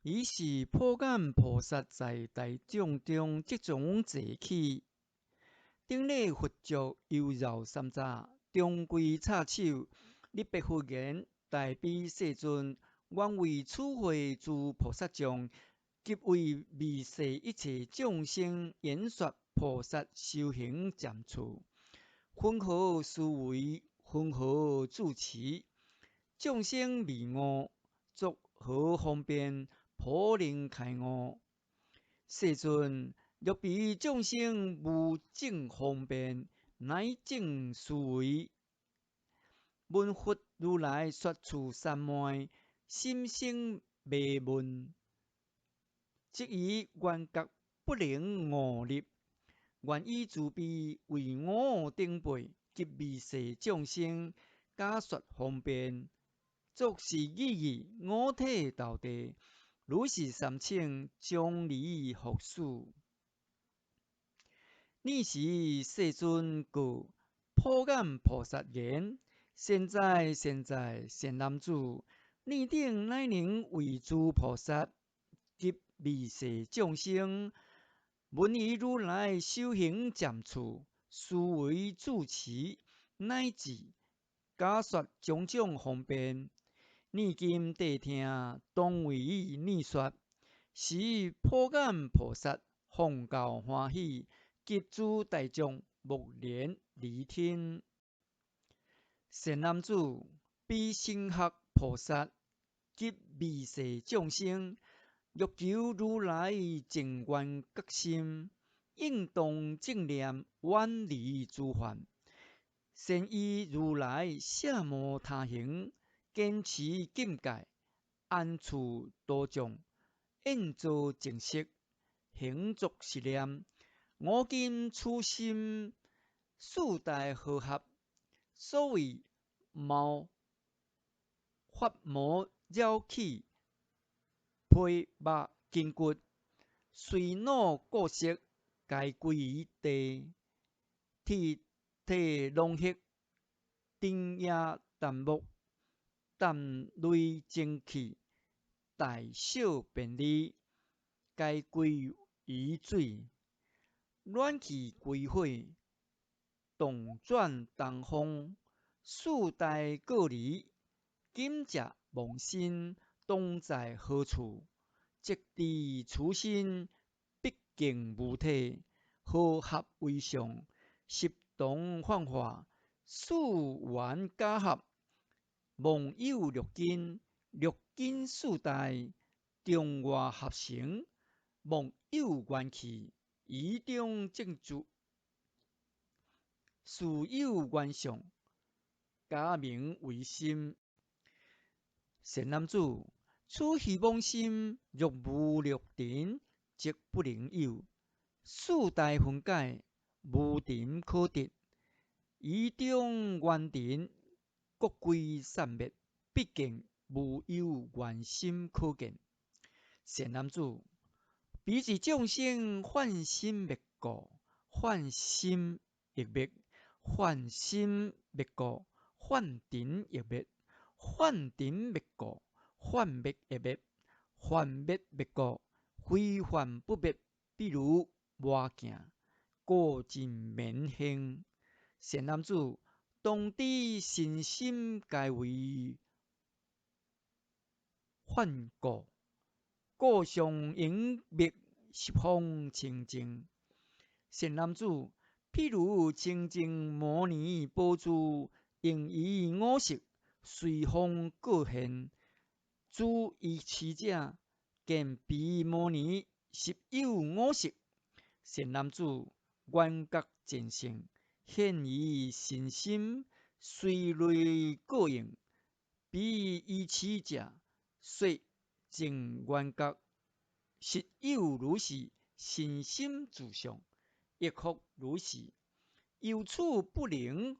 爾時普眼菩薩在大眾中即從坐起，頂禮佛足，右繞三匝，長跪叉手，禮白佛言：大悲世尊，願為此會諸菩薩眾及為未世一切眾生演說菩薩修行漸次，雲何思維，雲何住持？眾生迷悟，作何方便，頗能開悟？世尊，若彼眾生無正方便，乃正思維，聞佛如來說此三昧，心生迷悶，即於緣覺不能悟入。願以慈悲為我等輩及未世眾生假說方便，作是語已，五體投地，如是三請，將離復始。爾時世尊告普眼菩薩言：善哉善哉，善男子！爾等乃能為諸菩薩及未世眾生，聞於如來修行漸次，思維住持，乃至假說種種方便。爾今諦聽，當為爾說。時普眼菩薩奉教歡喜，及諸大眾目連聆聽。善男子，彼成學菩薩及未世眾生，欲求如來正圓覺心，應當正念遠離諸幻，先依如來奢摩他行，堅持禁戒，安處度眾，厭造淨色，行作是念：我今此心四大和合，所謂毛髮毛了氣，皮肉筋骨，髓腦骨色，皆歸於地，鐵體脓血，丁液淡木，淡類精氣，大小便利，皆歸於水。暖氣歸火，動轉東風，四大過離，今者妄心當在何處？即知此心畢竟無體，和合為相，習同幻化，四緣假合，妄有六根，六根四大，中外合成，妄有緣起，於中正住，似有緣相，假名為心。善男子，此虛妄心若無六塵，則不能有。四大分解，無塵可得。於中緣塵，各歸散滅，畢竟無有願心可見。善男子，彼之眾生幻心滅故，幻心亦滅，幻心滅故，幻塵亦滅，幻塵滅故，幻滅亦滅，幻滅滅故，非幻不滅，譬如磨鏡，故盡明現。善男子，當知身心皆為幻故，故常應滅十方清淨。善男子，譬如清淨摩尼寶珠，應於五色，隨方過現。諸愚癡者見彼摩尼實有五色。善男子，圓覺見性，現於身心，隨類過應。彼愚癡者說正圓覺實有如是身心自相，亦復如是。由此不能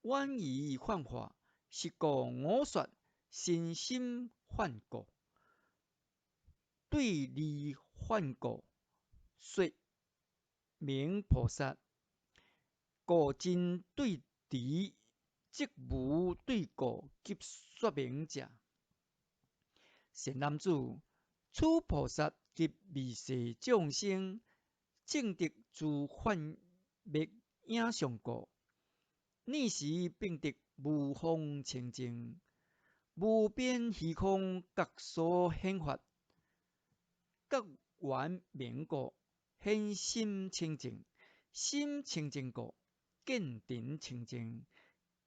遠離幻化，是故我說身心幻故，對離幻故，說名菩薩。故真對治，則無對故及說明者。善男子，此菩薩及未世眾生，證得諸幻滅影像故，爾時並得無方清淨，無邊虛空覺所顯發，覺圓明故，顯心清淨，心清淨故，見塵清淨，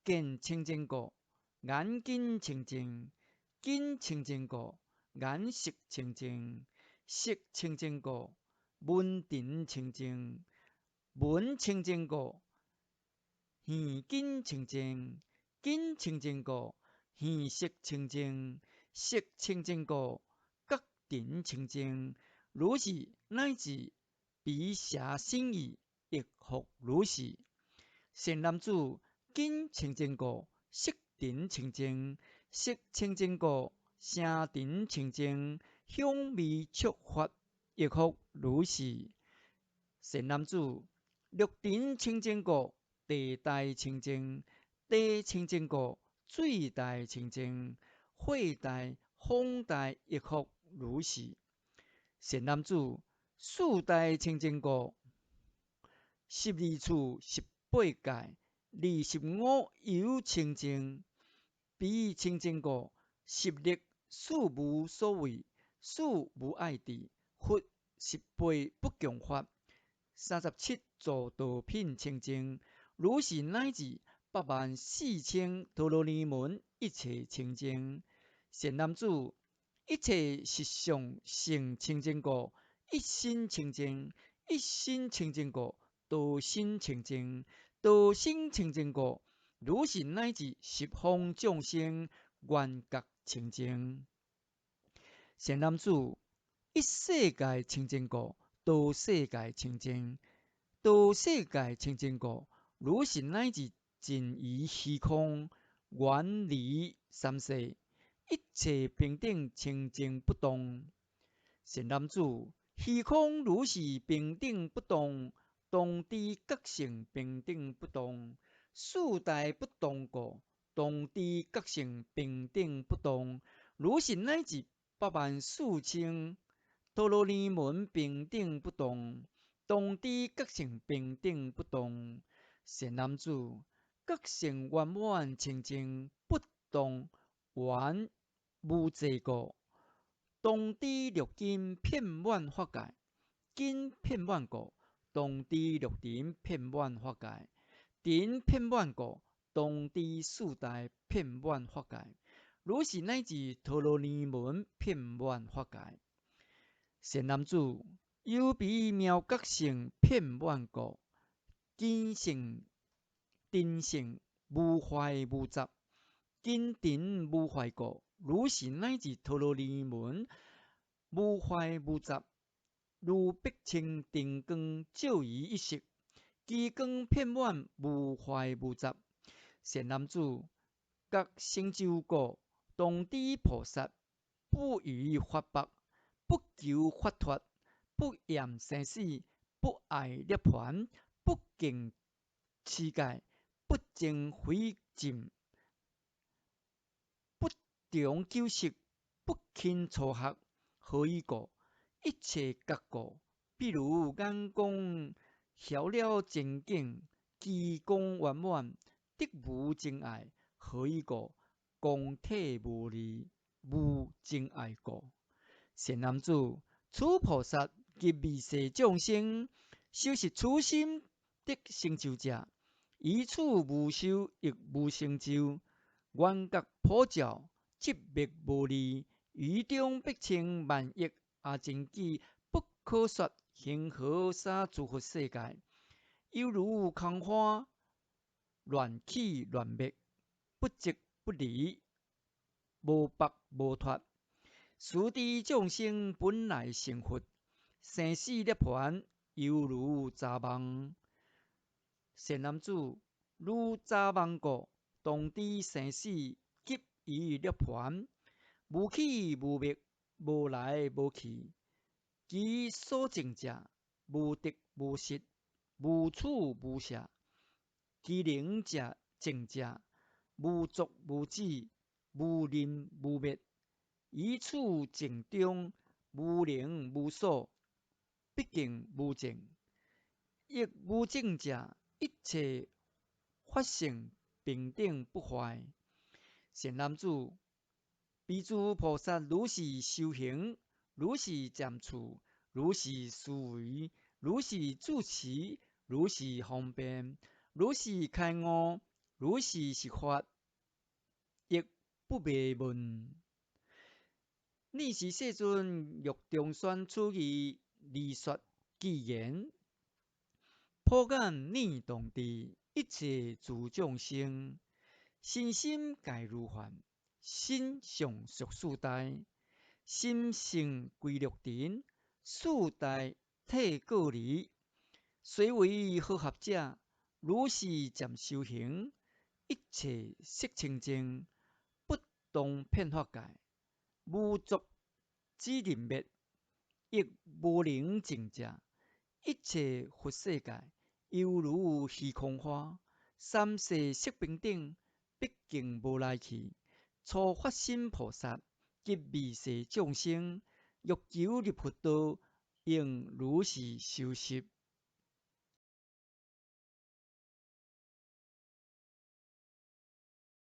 見清淨故，眼根清淨，根清淨故，眼識清淨，識清淨故，聞塵清淨，聞清淨故，耳根清淨，根清淨故，耳識清淨，識清淨故，覺塵清淨。如是乃至彼邪身語，亦復如是。善男子，根清淨故，色塵清淨，色清淨故，聲塵清淨，香味觸法，亦復如是。善男子，六塵清淨故，地大清淨，地清淨故，水大清淨，火大、風大，亦復如是。善男子，四大清淨故，12處、18界、25有清淨，彼清淨故，十力四無所畏，四無礙智，佛十八不共法，37助道品清淨，如是乃至8萬四千陀羅尼門一切清淨。善男子，一切實相性清淨故，一心清淨，一心清淨故，道心清淨，道心清淨故，如是乃至十方眾生圓覺清淨。善男子，一世界清淨故，多世界清淨，多世界清淨故，如是乃至盡於虛空，遠離三世，一切平等清淨不動。善男子，虛空如是平等不動，當知覺性平等不動，四大不動故，當知覺性平等不動，如是乃至8萬四千陀羅尼門平等不動，當知覺性平等不動。善男子，覺性圓滿清淨不動，圓無際故，當知六根遍滿法界，根遍滿故，當知六塵遍滿法界，塵遍滿故，當知四大遍滿法界，如是乃至陀羅尼門遍滿法界。善男子，由彼妙覺性遍滿故，根性、塵性無壞無雜，根塵無壞故，如是乃至陀羅尼門無壞無雜，如碧清燈光照於一室，其光遍滿無壞無雜。善男子，覺成就故，當知菩薩不於法縛，不求法脫，不厭生死，不愛涅槃，不敬持戒，不爭毀諍，不長久息，不輕初學。何以故？一切覺故，譬如眼光曉了前景，其光圓滿，得無憎愛。何以故？光體無二，無憎愛故。善男子，此菩薩及未世眾生，修習此心得成就者，於此無修亦無成就，圓覺普照，寂滅無二，於中百千萬億阿僧祇不可說恆河沙諸佛世界，猶如空花，亂起亂滅，不即不離，無縛無脫。斯知眾生本來成佛，生死涅槃，猶如雜夢。善男子，如雜夢故，當知生死及於涅槃，無起無滅，無來無去。其所證者，無得無失，無取無捨。其能者證者，無作無止，無忍無滅。於此證中，無能無所，畢竟無證。欲無證者，一切法性平等不壞。善男子，彼諸菩薩如是修行，如是漸處，如是思維，如是住持，如是方便，如是開悟，如是說法，亦不迷問。爾時世尊欲重宣此義，而說偈言：普眼念動智，一切諸眾生，身心皆如幻，身相續四大，心性歸六塵，四大體各離。隨為和合者，如是漸修行，一切色清淨，不動遍法界，無作止任滅，亦無能證者，一切佛世界，猶如虛空花，三世色平等，畢竟無來去。初發心菩薩及未世眾生，欲求入佛道，應如是修習。